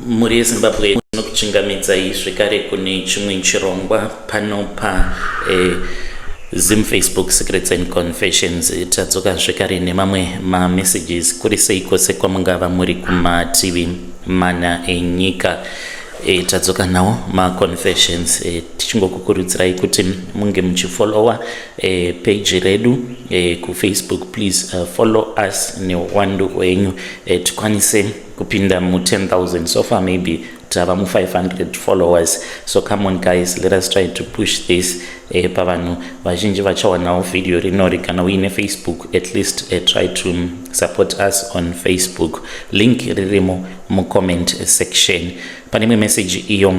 Mhuri yeZimbabwe, tinokuchingamidzai zvekare kune chimwe chirongwa pano pa Zim Facebook Secrets and Confessions. Tadzoka zvekare nemamwe mamessages. Kuri sei kwose kwamungava muri kumativi mana enyika? Tadzoka nawo maconfessions, tichingokukurudzirai kuti munge muchifollowa page redu kuFacebook. Please follow us neuwandu hwenyu, tikwanise kupinda mu10,000. So far maybe tava mu500 followers, so come on guys, let us try to push this pavanhu vazhinji vachawanawo vhidhiyo rinori. Kana uine Facebook, at least try to support us on Facebook. Link ririmo mucomment section. Pane imwe message iyo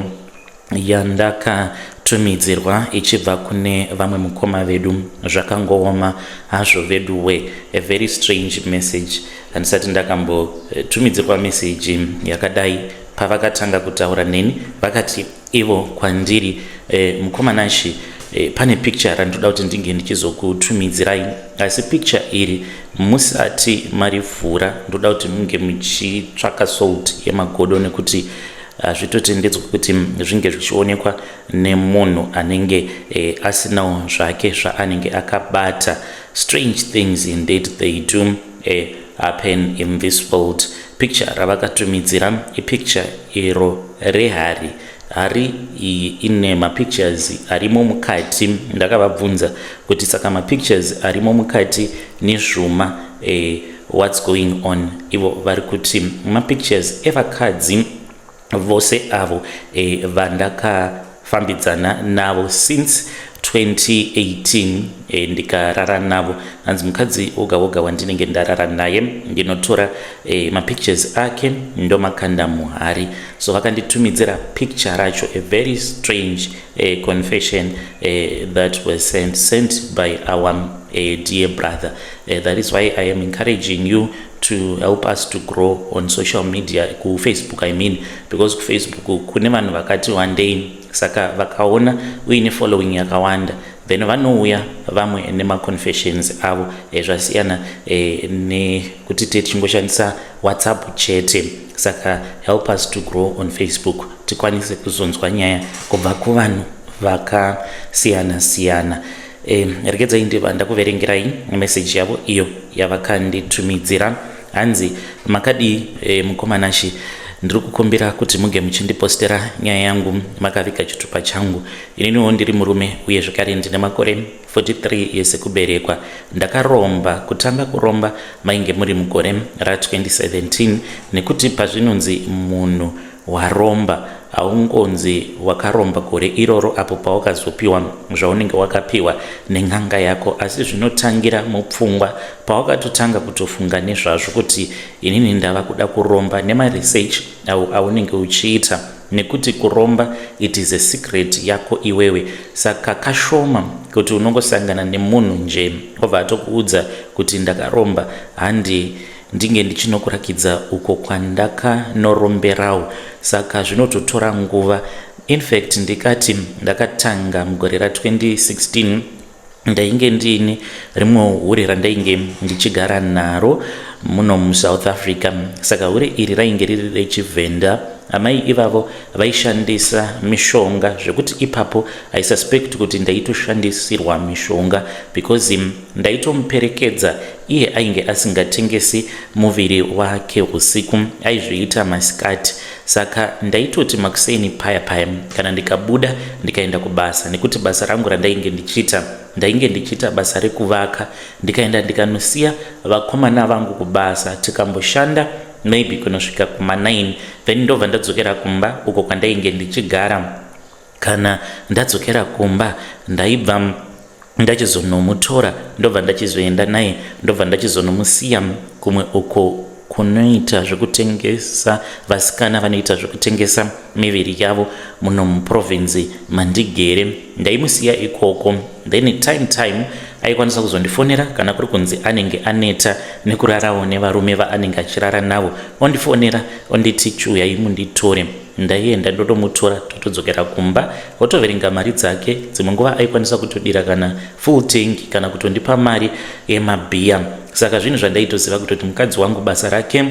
yandakatumidzirwa ichibva kune vamwe mukoma vedu. Zvakangooma hazvo vedu we, a very strange message. Handisati ndakambotumidzirwa message yakadai. Pavakatanga kutaura neni, vakati ivo kwandiri, "Mukoma Nashi, pane picture randoda kuti ndinge ndichizokutumidzirai, asi picture iri musati marivhura, ndoda kuti munge muchitsvaka salt yemagodo, nekuti hazvitotendedzwa kuti zvinge zvichionekwa nemunhu anenge asinawo zvake zvaanenge akabata." Strange things indeed, they do happen in this world. Picture ravakatumidzira ipicture iro rehari. Hari iyi ine mapictures arimo mukati. Ndakavabvunza kuti saka mapictures arimo mukati nezvuma, what's going on? Ivo vari kuti mapictures evakadzi vose avo vandakafambidzana navo since 2018, ndikarara navo. Hanzi mukadzi woga woga wandinenge ndarara naye, ndinotora mapictures ake ndomakanda muhari. So vakanditumidzira picture racho, a very strange confession that was sent by our dear brother. That is why I am encouraging you to help us to grow on social media, kuFacebook I mean, because kuFacebook kune vanhu vakati wandei. Saka vakaona uine following yakawanda, then vanouya vamwe nemaconfessions avo. Zvasiyana nekuti te tichingoshandisa WhatsApp chete. Saka help us to grow on Facebook, tikwanise kuzonzwa nyaya kubva kuvanhu vakasiyana siyana. Regedzai ndiva ndakuverengerai meseji yavo iyo yavakanditumidzira. Hanzi, "Makadii, mukoma Nashi? Ndiri kukumbira kuti muge muchindipostera nyaya yangu makaviga chitupa changu. Ininiwo ndiri murume, uye zvekare ndine makore 43 years ekuberekwa. Ndakaromba, kutanga kuromba mainge muri mugore ra2017, nekuti pazvinonzi munhu waromba, haungonzi wakaromba gore iroro apo pawakazopiwa zvaunenge wakapiwa nen'anga yako, asi zvinotangira mupfungwa, pawakatotanga kutofunga nezvazvo kuti inini ndava kuda kuromba, nemaresearch aunenge uchiita, nekuti kuromba, it is a secret yako iwewe. Saka kashoma kuti unongosangana nemunhu nje obva atokuudza kuti ndakaromba, handi ndinge ndichinokurakidza uko kwandakanoromberawo. Saka zvinototora nguva. In fact, ndikati ndakatanga mugore ra2016. Ndainge ndiine rimwe hure randainge ndichigara naro muno muSouth Africa. Saka hure iri rainge riri rechivhenda. Amai ivavo vaishandisa mishonga, zvekuti ipapo I suspect kuti ndaitoshandisirwa mishonga, because ndaitomuperekedza. Iye ainge asingatengesi muviri wake usiku, aizviita masikati. Saka ndaitoti makuseni paya paya, kana ndikabuda ndikaenda kubasa, nekuti basa rangu randainge ndichiita, ndainge ndichiita basa rekuvaka, ndikaenda ndikanosiya vakomana vangu kubasa, tikamboshanda maybe kunosvika kuma9, then ndobva ndadzokera kumba uko kwandainge ndichigara. Kana ndadzokera kumba, ndaibva ndachizonomutora, ndobva ndachizoenda naye, ndobva ndachizonomusiya kumwe uko kunoita zvekutengesa vasikana vanoita zvekutengesa miviri yavo muno muprovince mandigere. Ndaimusiya ikoko, then time aikwanisa kuzondifonera kana kuri kunzi anenge aneta nekurarawo nevarume vaanenge achirara navo. Ondifonera onditi, 'Chiuyai munditore.' Ndaienda ndotomutora, totodzokera kumba, otoverenga mari dzake. Dzimwe nguva aikwanisa kutodira kana full tank, kana kutondipa mari yemabhiya. Saka zvinhu zvandaitoziva kutoti mukadzi wangu basa rake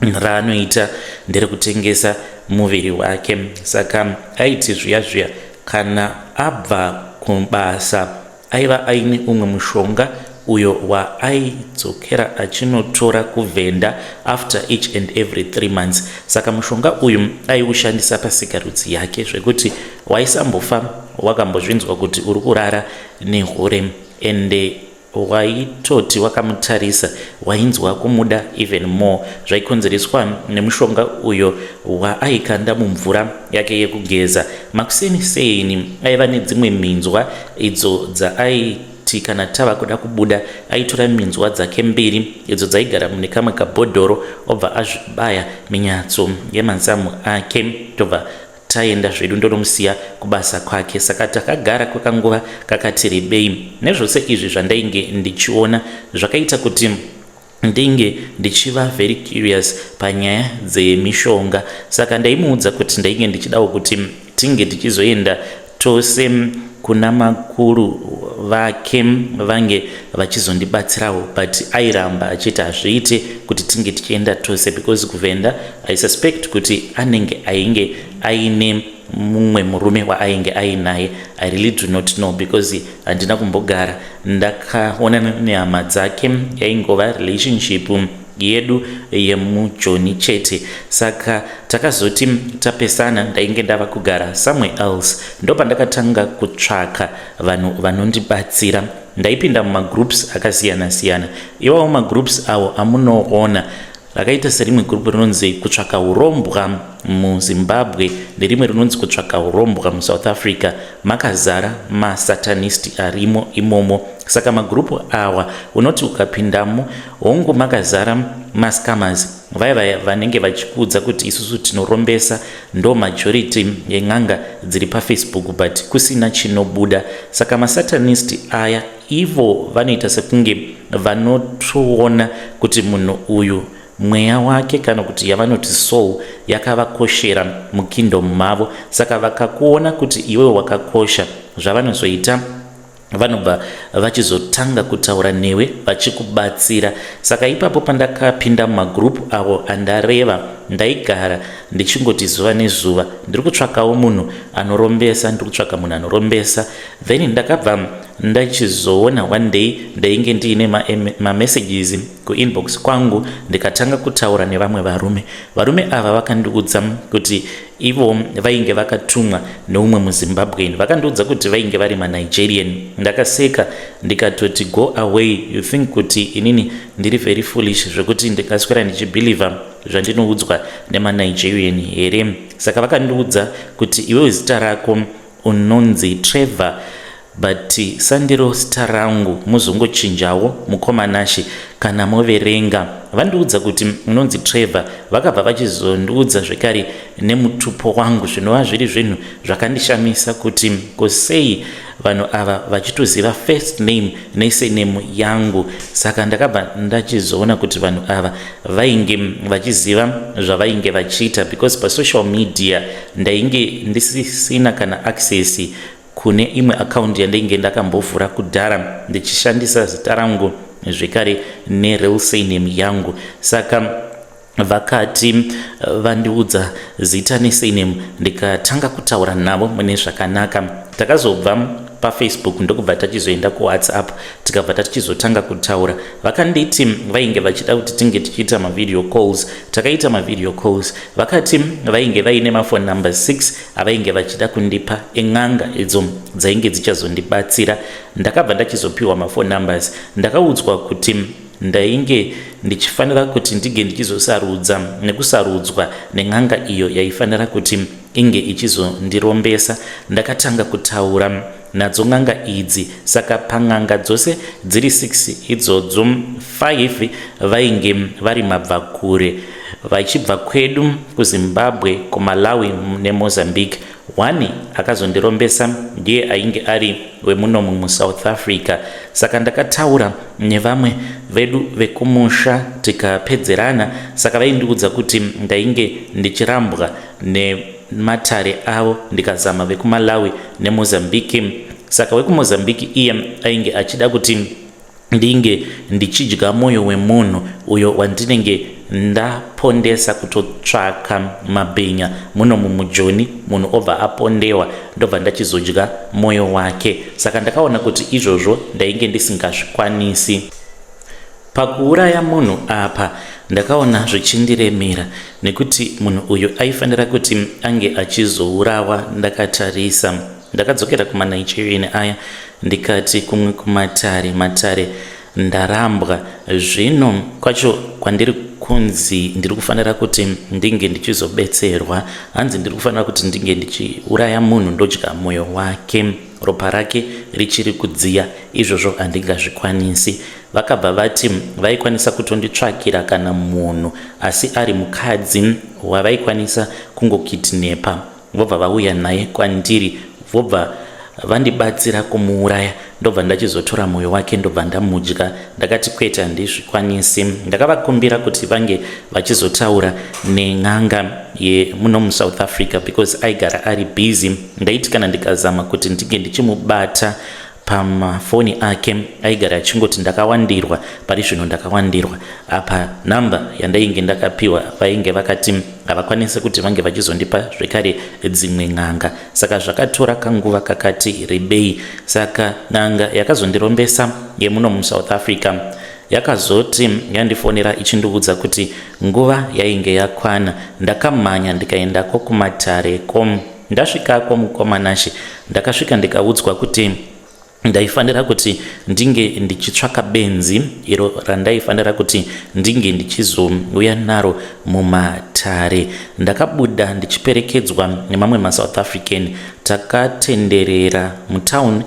Raanoita nderekutengesa muviri wake. Saka aiti zviya zviya kana abva kubasa aiva aine umwe mushonga uyo waaidzokera achinotora kuvhenda after each and every 3 months. Saka mushonga uyu aiushandisa pasikarudzi yake zvekuti waisambofa wakambozvinzwa kuti uri kurara nehure, ende Waitoti wakamutarisa wainzwa kumuda even more zvaikonzereswa nemushonga uyo waaikanda mumvura yake yekugeza. Makuseni seni aiva nedzimwe minzwa idzo dzaaiti kana tava kuda kubuda aitora minzwa dzake mbiri idzo dzaigara mune kamwe kabhodhoro obva azvibaya minyatso yemazamu ake tobva Taenda zvedu ndonomusiya kubasa kwake saka takagara kwekanguva kakati rebei. Nezvose izvi zvandainge ndichiona zvakaita kuti ndinge ndichiva very curious panyaya dzemishonga saka ndaimuudza kuti ndainge ndichidawo kuti tinge tichizoenda tose kuna makuru vake vange vachizondibatsirawo, but airamba achiti hazviite kuti tinge tichienda tose because kuVenda I suspect kuti anenge ainge aine mumwe murume waainge ainaye. I really do not know because handina kumbogara ndakaonana nehama dzake, yaingova relationship yedu yemujoni chete. Saka takazoti tapesana ndainge ndava kugara somewhere else, ndopandakatanga kutsvaka vanhu vanondibatsira. Ndaipinda mumagroups akasiyana siyana, iwawo magroups awo amunoona rakaita serimwe group rinonzi kutsvaka urombwa muZimbabwe nerimwe rinonzi kutsvaka urombwa muSouth Africa. Makazara masatanist arimo imomo. Saka magroup awa unoti ukapindamo, hongu makazara mascammers, vaya vaya vanenge vachikuudza kuti isusu tinorombesa, ndo majority yen'anga dziri paFacebook, but kusina chinobuda. Saka masatanist aya ivo vanoita sekunge vanotoona kuti munhu uyu mweya wake kana kuti yavanoti soul yakavakoshera mukingdom mavo. Saka vakakuona kuti iwewe wakakosha, zvavanozoita vanobva vachizotanga kutaura newe vachikubatsira. Saka ipapo pandakapinda mumagroup avo andareva, ndaigara ndichingoti zuva nezuva ndiri kutsvakawo munhu anorombesa, ndiri kutsvaka munhu anorombesa. Then ndakabva ndachizoona one day ndainge ndiine mamessages ma kuinbox kwangu, ndikatanga kutaura nevamwe varume. Varume ava vakandiudza kuti ivo vainge vakatumwa neumwe muZimbabwean. Vakandiudza kuti vainge vari maNigerian. Ndakaseka ndikatoti, "Go away, you think kuti inini ndiri very foolish zvekuti ndingaswera ndichibhilivha zvandinoudzwa nemaNigerian here?" Saka vakandiudza kuti, "Iwewe zita rako unonzi Trevor, but sandiro zita rangu, muzongochinjawo mukomanashi kana moverenga." Vandiudza kuti unonzi Trevor, vakabva vachizondiudza zvekare nemutupo wangu, zvinova zviri zvinhu zvakandishamisa kuti kosei vanhu ava vachitoziva first name nesurname yangu. Saka ndakabva ndachizoona kuti vanhu ava vainge vachiziva zvavainge vachiita, because pasocial media ndainge ndisisina kana access kune imwe account yandainge ndakambovhura kudhara ndichishandisa zita rangu zvekare nereal surname yangu. Saka vakati vandiudza zita nesurname, ndikatanga kutaura navo mune zvakanaka. Takazobva paFacebook ndokubva tachizoenda kuWhatsApp, tikabva tatichizotanga kutaura. Vakanditi vainge vachida kuti tinge tichiita mavideo calls. Takaita mavideo calls. Vakati vainge vaine mafone number 6 avainge vachida kundipa en'anga idzo dzainge dzichazondibatsira. Ndakabva ndachizopiwa mafone numbers. Ndakaudzwa kuti ndainge ndichifanira kuti ndinge ndichizosarudza nekusarudzwa nen'anga iyo yaifanira kuti inge ichizondirombesa. Ndakatanga kutaura nadzo n'anga idzi. Saka pan'anga dzose dziri 6 idzodzo, 5 vainge vari mabvakure vachibva kwedu kuZimbabwe, kuMalawi neMozambique. One akazondirombesa ndiye ainge ari wemunomu muSouth Africa. Saka ndakataura nevamwe vedu vekumusha tikapedzerana. Saka vaindiudza kuti ndainge ndichirambwa nematare avo, ndikazama vekuMalawi neMozambique. Saka wekuMozambique iye ainge achida kuti ndinge ndichidya mwoyo wemunhu uyo wandinenge ndapondesa kutotsvaka mabhinya muno mumujoni, munhu obva apondewa, ndobva ndachizodya mwoyo wake. Saka ndakaona kuti izvozvo ndainge ndisingazvikwanisi. Pakuuraya munhu apa ndakaona zvichindiremera nekuti munhu uyu aifanira kuti ange achizourawa ndakatarisa. Ndakadzokera kumaNigerian aya ndikati kumwe kumatare matare ndarambwa. Zvino kwacho kwandiri kunzi ndiri kufanira kuti ndinge ndichizobetserwa, hanzi ndiri kufanira kuti ndinge ndichiuraya munhu ndodya mwoyo wake, ropa rake richiri kudziya, izvozvo handingazvikwanisi. Vakabva vati vaikwanisa kutonditsvakira kana munhu asi ari mukadzi wavaikwanisa kungokidnepa vobva vauya naye kwandiri vobva vandibatsira kumuuraya ndobva ndachizotora mwoyo wake ndobva ndamudya. Ndakati kwete handizvikwanisi. Ndakavakumbira kuti vange vachizotaura nen'anga yemuno muSouth Africa because aigara ari busy. Ndaiti kana ndikazama kuti ndinge ndichimubata pamafoni ake aigara achingoti ndakawandirwa, pari zvino ndakawandirwa. Apa nhamba yandainge ndakapiwa vainge vakati havakwanise kuti vange vachizondipa zvekare dzimwe n'anga, saka zvakatora kanguva kakati rebei. Saka n'anga yakazondirombesa yemuno muSouth Africa yakazoti yandifonera ichindiudza kuti nguva yainge yakwana. Ndakamhanya ndikaendako kumatare ko. Ndasvikako mukoma Nashe, ndakasvika ndikaudzwa kuti ndaifanira kuti ndinge ndichitsvaka benzi iro randaifanira kuti ndinge ndichizouya naro mumatare. Ndakabuda ndichiperekedzwa nemamwe maSouth African, takatenderera mutown,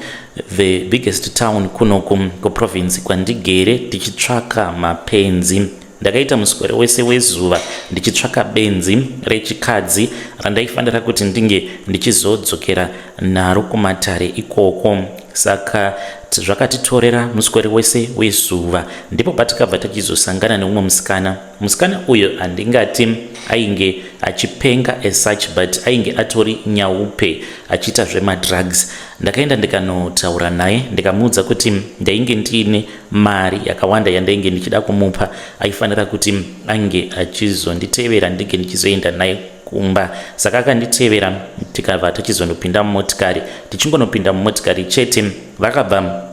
the biggest town kunoku kuprovince kwandigere, tichitsvaka mapenzi. Ndakaita muswere wese wezuva ndichitsvaka benzi rechikadzi randaifanira kuti ndinge ndichizodzokera naro kumatare ikoko. Saka zvakatitorera muswere wese wezuva, ndipo patikabva tachizosangana neumwe musikana. Musikana uyo handingati ainge achipenga as such, but ainge atori nyaupe achiita zvemadrugs. Ndakaenda ndikanotaura naye, ndikamuudza kuti ndainge ndiine mari yakawanda yandainge ndichida kumupa, aifanira kuti ange achizonditevera ndinge ndichizoenda naye kumba. Saka akanditevera, tikabva tachizonopinda mumotikari. Tichingonopinda mumotikari chete, vakabva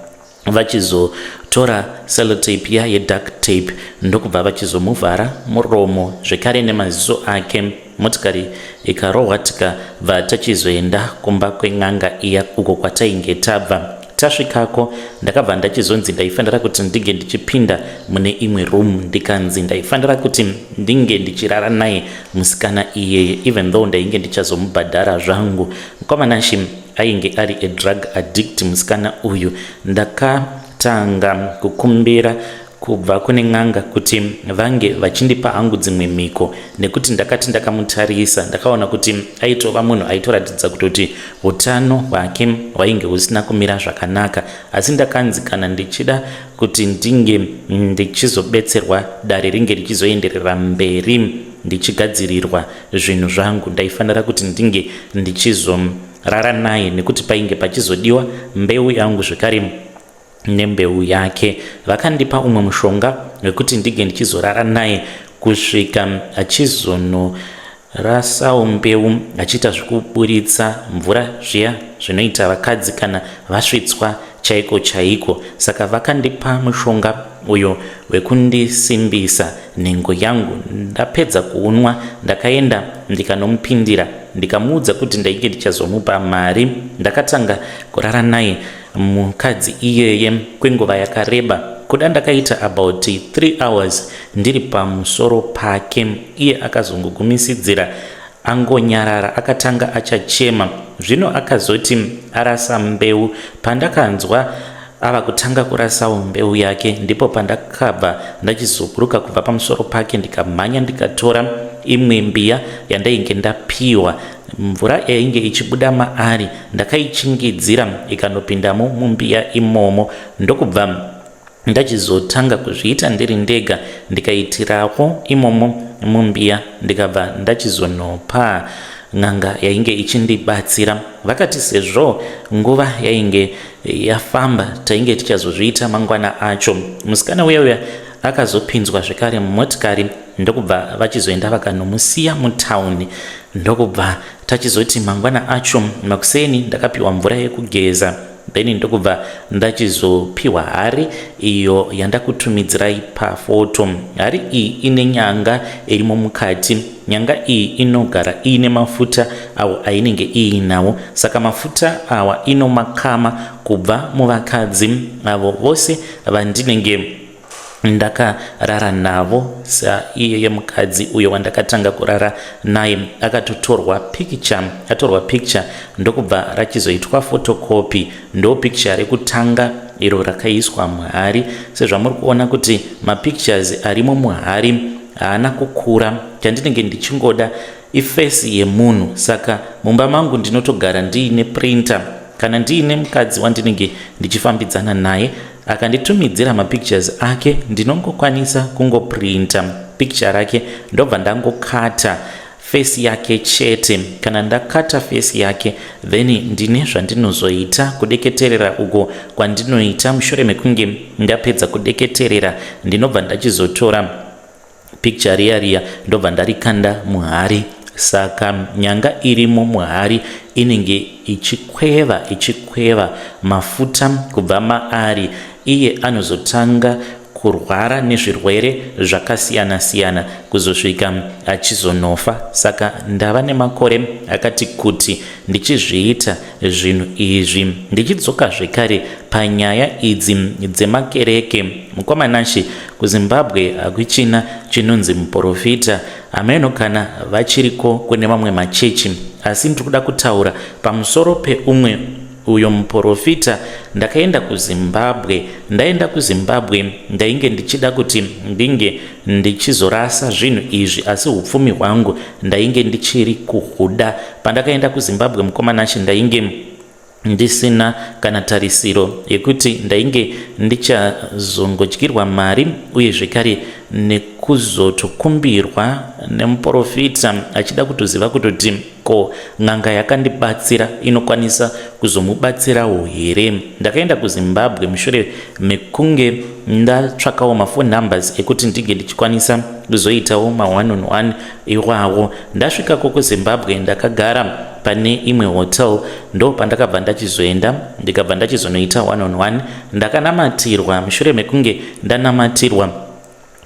vachizotora sellotape iya yeduct tape, ndokubva vachizomuvhara muromo zvekare nemaziso ake. Motikari ikarohwa, tikabva tachizoenda kumba kwen'anga iya uko kwatainge tabva. Tasvikako ndakabva ndachizonzi ndaifanira kuti ndinge ndichipinda mune imwe room, ndikanzi ndaifanira kuti ndinge ndichirara naye musikana iyeye, even though ndainge ndichazomubhadhara zvangu. Mukoma Nashe, ainge ari a drug addict musikana uyu. Ndakatanga kukumbira kubva kune n'anga kuti vange vachindipa hangu dzimwe mhiko, nekuti ndakati ndakamutarisa ndakaona kuti aitova munhu aitoratidza kutoti utano hwake hwainge husina kumira zvakanaka. Asi ndakanzi kana ndichida kuti ndinge ndichizobetserwa, dare ringe richizoenderera mberi ndichigadzirirwa zvinhu zvangu, ndaifanira kuti ndinge ndichizorara naye, nekuti painge pachizodiwa mbeu yangu zvekare nembeu yake. Vakandipa umwe mushonga wekuti ndinge ndichizorara naye kusvika achizonorasawo mbeu, achiita zvekuburitsa mvura zviya zvinoita vakadzi kana vasvitswa chaiko chaiko. Saka vakandipa mushonga uyo wekundisimbisa nhengo yangu. Ndapedza kuunwa, ndakaenda ndikanomupindira, ndikamuudza kuti ndainge ndichazomupa mari. Ndakatanga kurara naye mukadzi iyeye kwenguva yakareba, kuda ndakaita about 3 hours ndiri pamusoro pake. Iye akazongogumisidzira angonyarara, akatanga achachema. Zvino akazoti arasa mbeu. Pandakanzwa ava kutanga kurasawo mbeu yake, ndipo pandakabva ndachizoburuka kubva pamusoro pake, ndikamhanya ndikatora imwe mbiya yandainge ndapiwa. Mvura yainge ichibuda maari ndakaichingidzira ikanopindamo mumbiya imomo, ndokubva ndachizotanga kuzviita ndiri ndega, ndikaitirawo imomo mumbiya, ndikabva ndachizonopa n'anga yainge ichindibatsira. Vakati sezvo nguva yainge yafamba, tainge tichazozviita mangwana acho. Musikana uya uya akazopinzwa zvekare mumotikari. Ndokubva vachizoenda vakanomusiya mutown. Ndokubva tachizoti mangwana acho makuseni ndakapiwa mvura yekugeza, then ndokubva ndachizopiwa hari iyo yandakutumidzirai pafoto. Hari iyi ine nyanga irimo mukati. Nyanga iyi inogara iine mafuta awo ainenge iinawo, saka mafuta awa inomakama kubva muvakadzi avo vose vandinenge ndakarara navo. Saiyeye mukadzi uyo wandakatanga kurara naye akatotorwa picture, atorwa picture ndokubva rachizoitwa photocopy. Ndo picture rekutanga iro rakaiswa muhari. Sezvamuri kuona kuti mapictures arimo muhari haana kukura, chandinenge ndichingoda iface yemunhu. Saka mumba mangu ndinotogara ndiine printer. Kana ndiine mukadzi wandinenge ndichifambidzana naye akanditumidzira mapictures ake, ndinongokwanisa kungoprinta picture rake, ndobva ndangokata face yake chete. Kana ndakata face yake, then ndine zvandinozoita, kudeketerera uko kwandinoita. Mushure mekunge ndapedza kudeketerera, ndinobva ndachizotora picture riya riya, ndobva ndarikanda muhari. Saka nyanga irimo muhari inenge ichikweva ichikweva mafuta kubva maari. Iye anozotanga kurwara nezvirwere zvakasiyana-siyana kuzosvika achizonofa. Saka ndava nemakore akati kuti ndichizviita zvinhu izvi. Ndichidzoka zvekare panyaya idzi dzemakereke, mukoma Nashe, kuZimbabwe hakuchina chinonzi muprofita. Hameno kana vachiriko kune mamwe machechi, asi ndiri kuda kutaura pamusoro peumwe uyo muprofita. Ndakaenda kuZimbabwe. Ndaenda kuZimbabwe, ndainge ndichida kuti ndinge ndichizorasa zvinhu izvi, asi upfumi hwangu ndainge ndichiri kuhuda. Pandakaenda kuZimbabwe, mukoma Nashe, ndainge ndisina kana tarisiro yekuti ndainge ndichazongodyirwa mari, uye zvekare nekuzotokumbirwa nemuprofita achida kutoziva kutoti ko n'anga yakandibatsira inokwanisa kuzomubatsirawo here. Ndakaenda kuZimbabwe mushure mekunge ndatsvakawo maphone numbers ekuti ndinge ndichikwanisa kuzoitawo ma1 on 1 iwawo. Ndasvikako kuZimbabwe, ndakagara pane imwe hotel. Ndo pandakabva ndachizoenda, ndikabva ndachizonoita 1 on 1. Ndakanamatirwa. Mushure mekunge ndanamatirwa,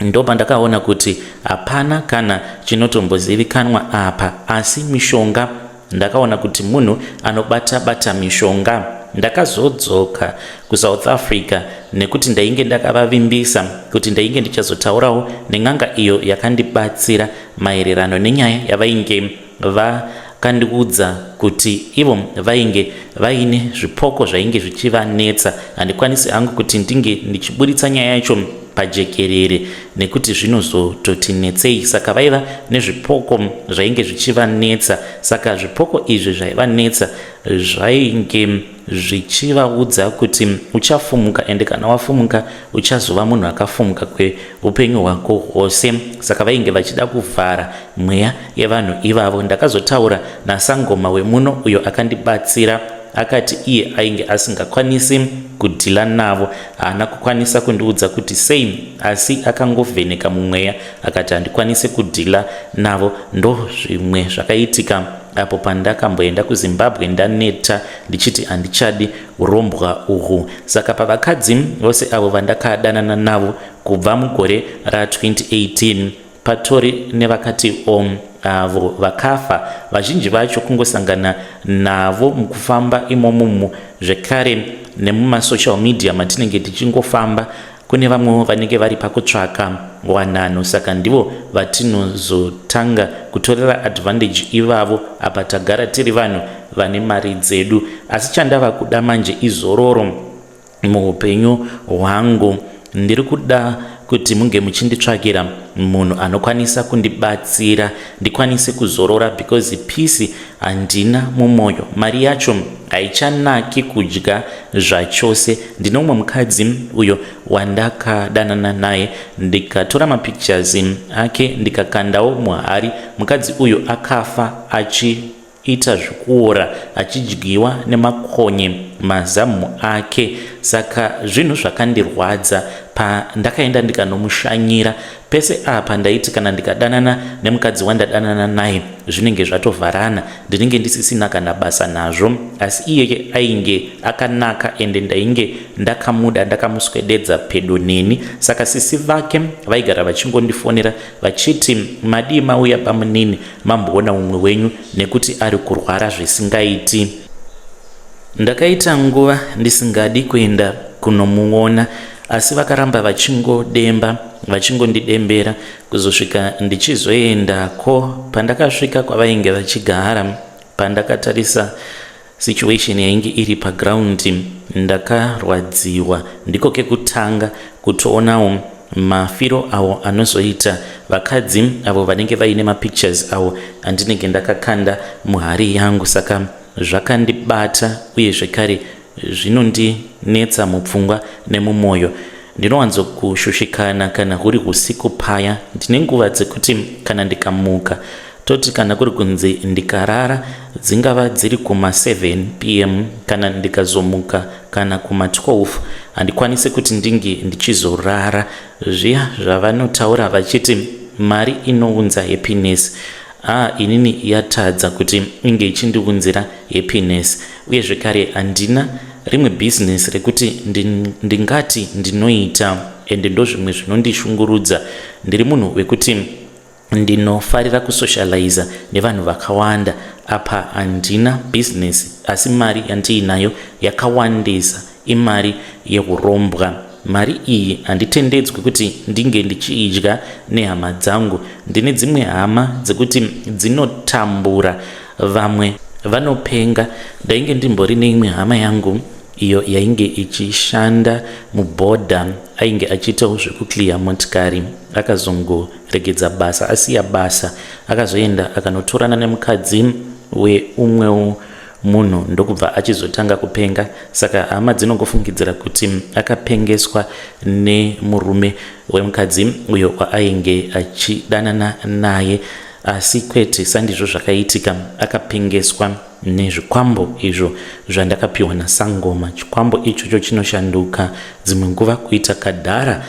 ndo pandakaona kuti hapana kana chinotombozivikanwa apa, asi mishonga. Ndakaona kuti munhu anobata bata mishonga. Ndakazodzoka kuSouth Africa nekuti ndainge ndakavavimbisa kuti ndainge ndichazotaurawo nen'anga iyo yakandibatsira maererano nenyaya yavainge vakandiudza kuti ivo vainge vaine zvipoko zvainge zvichivanetsa. Handikwanisi hangu kuti ndinge ndichiburitsa nyaya yacho pajekerere nekuti zvinozototinetsei. Saka vaiva nezvipoko zvainge zvichivanetsa. Saka zvipoko izvi zvaivanetsa zvainge zvichivaudza kuti uchafumuka, ende kana wafumuka uchazova munhu akafumuka kweupenyu hwako hwose. Saka vainge vachida kuvhara mweya yevanhu ivavo. Ndakazotaura nasangoma wemuno uyo akandibatsira. Akati iye ainge asingakwanisi kudhila navo. Haana kukwanisa kundiudza kuti sei, asi akangovheneka mumweya akati handikwanisi kudhila navo. Ndo zvimwe zvakaitika apo pandakamboenda kuZimbabwe ndaneta ndichiti handichadi urombwa uhu. Saka pavakadzi vose avo vandakadanana navo kubva mugore ra2018, patori nevakati om avo vakafa. Vazhinji vacho kungosangana navo mukufamba imomumu, zvekare nemumasocial media matinenge tichingofamba, kune vamwewo vanenge vari pakutsvaka wanano, saka ndivo vatinozotanga kutorera advantage ivavo. Apa tagara tiri vanhu vane mari dzedu, asi chandava kuda manje izororo muupenyu hwangu. Ndiri kuda kuti munge muchinditsvakira munhu anokwanisa kundibatsira ndikwanise kuzorora, because peace handina mumwoyo. Mari yacho haichanaki kudya zvachose. Ndine umwe mukadzi uyo wandakadanana naye, ndikatora mapictures ake ndikakandawo muhari. Mukadzi uyu akafa achiita zvekuora, achidyiwa nemakonye. mazamu ake. Saka zvinhu zvakandirwadza pandakaenda ndikanomushanyira. Pese apa ndaiti kana ndikadanana nemukadzi wandadanana naye zvinenge zvatovharana, ndinenge ndisisina kana basa nazvo. Asi iyeye ainge akanaka ende ndainge ndakamuda, ndakamuswededza pedo neni. Saka sisi vake vaigara vachingondifonera vachiti madii mauya bamunini mamboona umwe wenyu nekuti ari kurwara zvisingaiti. Ndakaita nguva ndisingadi kuenda kunomuona asi vakaramba vachingodemba vachingondidembera kuzosvika ndichizoendako. Pandakasvika kwavainge vachigara, pandakatarisa situation yainge iri paground ndakarwadziwa. Ndiko kekutanga kutoonawo mafiro awo anozoita vakadzi avo vanenge vaine mapictures awo andinenge ndakakanda muhari yangu. Saka zvakandibata uye zvekare zvinondinetsa mupfungwa nemumwoyo. Ndinowanzokushushikana kana huri husiku paya. Ndine nguva dzekuti kana ndikamuka, toti kana kuri kunzi ndikarara dzingava dziri kuma 7 p.m, kana ndikazomuka kana kuma 12, handikwanisi kuti ndinge ndichizorara. Zviya zvavanotaura vachiti mari inounza happiness, ah, inini yatadza kuti inge ichindiunzira happiness. Uye zvekare handina rimwe bhizinesi rekuti ndingati ndinoita, ende ndozvimwe zvinondishungurudza. Ndiri munhu wekuti ndinofarira kusocializa nevanhu vakawanda. Apa handina bhizinesi, asi mari yandiinayo yakawandisa imari yeurombwa. Mari iyi handitendedzwi kuti ndinge ndichiidya nehama dzangu. Ndine dzimwe hama dzekuti dzinotambura, vamwe vanopenga. Ndainge ndimbori neimwe hama yangu iyo yainge ichishanda mubhodha, ainge achiitawo zvekuclear motikari. Akazongoregedza basa, asiya basa akazoenda akanotorana nemukadzi weumwewo munhu, ndokubva achizotanga kupenga. Saka hama dzinongofungidzira kuti akapengeswa nemurume wemukadzi uyo waainge achidanana naye, asi kwete, sandizvo zvakaitika. Akapengeswa nezvikwambo izvo zvandakapiwa nasangoma. Chikwambo ichocho chinoshanduka dzimwe nguva kuita kadhara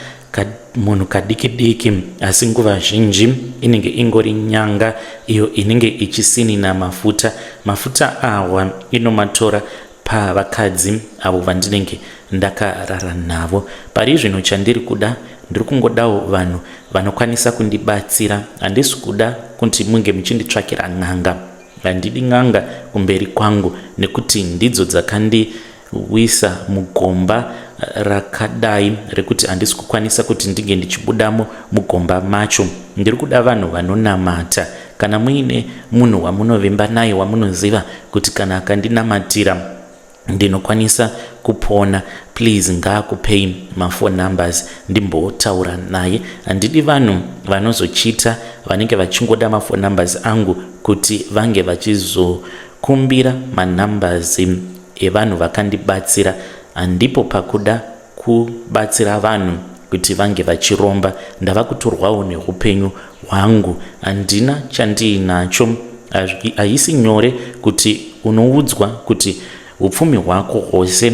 munhu kadiki diki, asi nguva zhinji inenge ingori nyanga iyo inenge ichisinina mafuta. Mafuta awa inomatora pavakadzi avo vandinenge ndakarara navo. Pari zvino chandiri kuda, ndiri kungodawo vanhu vanokwanisa kundibatsira. Handisi kuda kuti munge muchinditsvakira n'anga. Handidi n'anga kumberi kwangu nekuti ndidzo dzakandiwisa mugomba rakadai rekuti handisi kukwanisa kuti ndinge ndichibudamo mugomba macho. Ndiri kuda vanhu vanonamata. Kana muine munhu wamunovimba naye, wamunoziva kuti kana akandinamatira ndinokwanisa kupona, please ngaakupei maphone numbers ndimbotaura naye. Handidi vanhu vanozochita vanenge vachingoda maphone numbers angu kuti vange vachizokumbira manumbers evanhu vakandibatsira. Handipo pakuda kubatsira vanhu kuti vange vachiromba. Ndava kutorwawo neupenyu hwangu, handina chandiinacho. Haisi nyore kuti unoudzwa kuti upfumi hwako hwose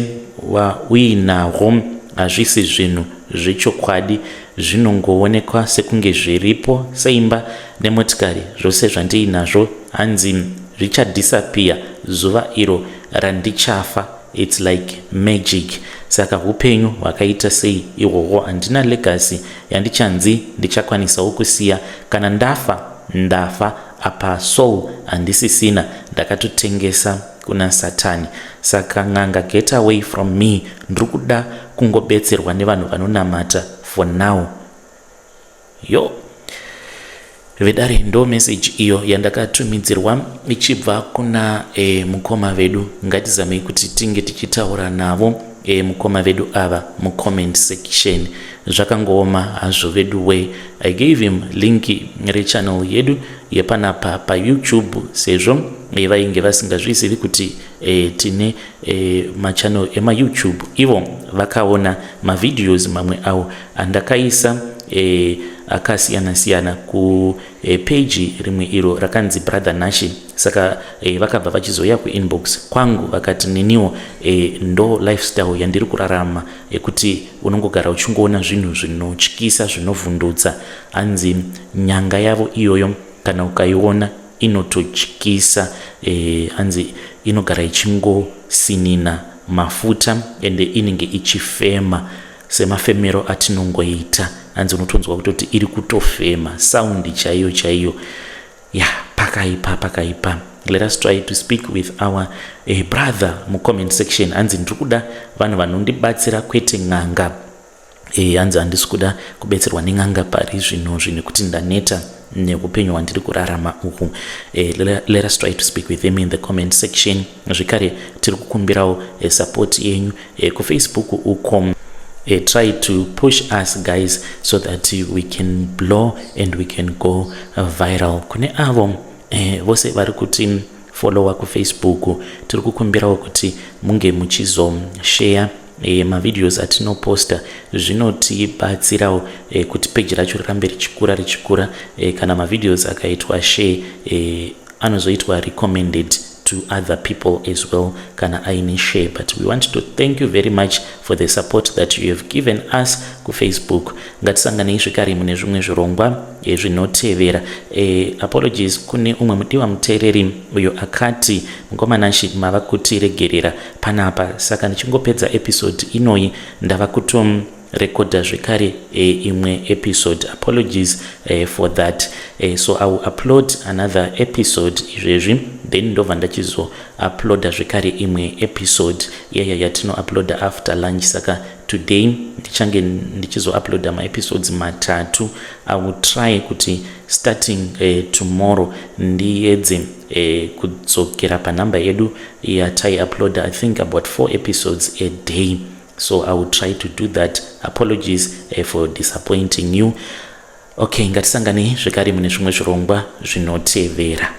wauinahwo hazvisi zvinhu zvechokwadi, zvinongoonekwa sekunge zviripo, seimba nemotikari. Zvose zvandiinazvo hanzi zvichadisappear zuva iro randichafa. It's like magic. Saka upenyu hwakaita sei ihwohwo? Handina legacy yandichanzi ndichakwanisawo kusiya. Kana ndafa, ndafa. Apa soul handisisina, ndakatotengesa kuna Satani. Saka n'anga, get away from me. Ndiri kuda kungobetserwa nevanhu vanonamata for now. Yo vedare, ndo message iyo yandakatumidzirwa ichibva kuna mukoma vedu. Ngatizamei kuti tinge tichitaura navo mukoma vedu ava mucomment section. Zvakangooma hazvo vedu we. I gave him link rechannel yedu yepanapa paYouTube sezvo vainge vasingazvizivi kuti tine machannel emaYouTube. Ivo vakaona mavideos mamwe awo andakaisa akasiyana siyana kupeji rimwe iro rakanzi Brother Nashi. Saka vakabva vachizouya kuinbox kwangu, vakati neniwo ndo lifestyle yandiri kurarama, yekuti unongogara uchingoona zvinhu zvinotyisa, zvinovhundutsa. Hanzi nyanga yavo iyoyo kana ukaiona inototyisa. Hanzi inogara ichingosinina mafuta, ende inenge ichifema semafemero atinongoita. Hanzi unotonzwa kutoti iri kutofema sound chaiyo chaiyo. Ya, pakaipa, pakaipa. Let us try to speak with our brother mucomment section. Hanzi ndiri kuda vanhu vanondibatsira, kwete n'anga. Hanzi handisi kuda kubetserwa nen'anga pari zvino nekuti ndaneta neupenyu hwandiri kurarama uhu. Let us try to speak with him in the comment section. Zvekare tiri kukumbirawo support yenyu kuFacebook uko. Try to push us, guys, so that we can blow and we can go viral. Kune avo vose vari kuti followa kuFacebook, tiri kukumbirawo kuti munge muchizoshare mavideos atinoposta. Zvinotibatsirawo kuti peji racho rirambe richikura, richikura. Kana mavideos akaitwa share, anozoitwa recommended to other people as well kana aine share. But we want to thank you very much for the support that you have given us kuFacebook. Ngatisanganei zvekare mune zvimwe zvirongwa zvinotevera. Apologies kune umwe mudiwa muteereri uyo akati, "Mukomanashi, mava kutiregerera panapa." Saka ndichingopedza episode inoyi, ndava kutorekodha zvekare imwe episode. Apologies for that. So I will upload another episode izvezvi, then ndobva ndachizouploada zvekare imwe episode iyaya yatinouploada after lunch. Saka today ndichange ndichizouploada maepisodes matatu. I will try kuti starting tomorrow ndiedze kudzokera panhamba yedu yataiuploada, I think about four episodes a day. So I will try to do that. Apologies for disappointing you. Okay, ngatisanganei zvekare mune zvimwe zvirongwa zvinotevera.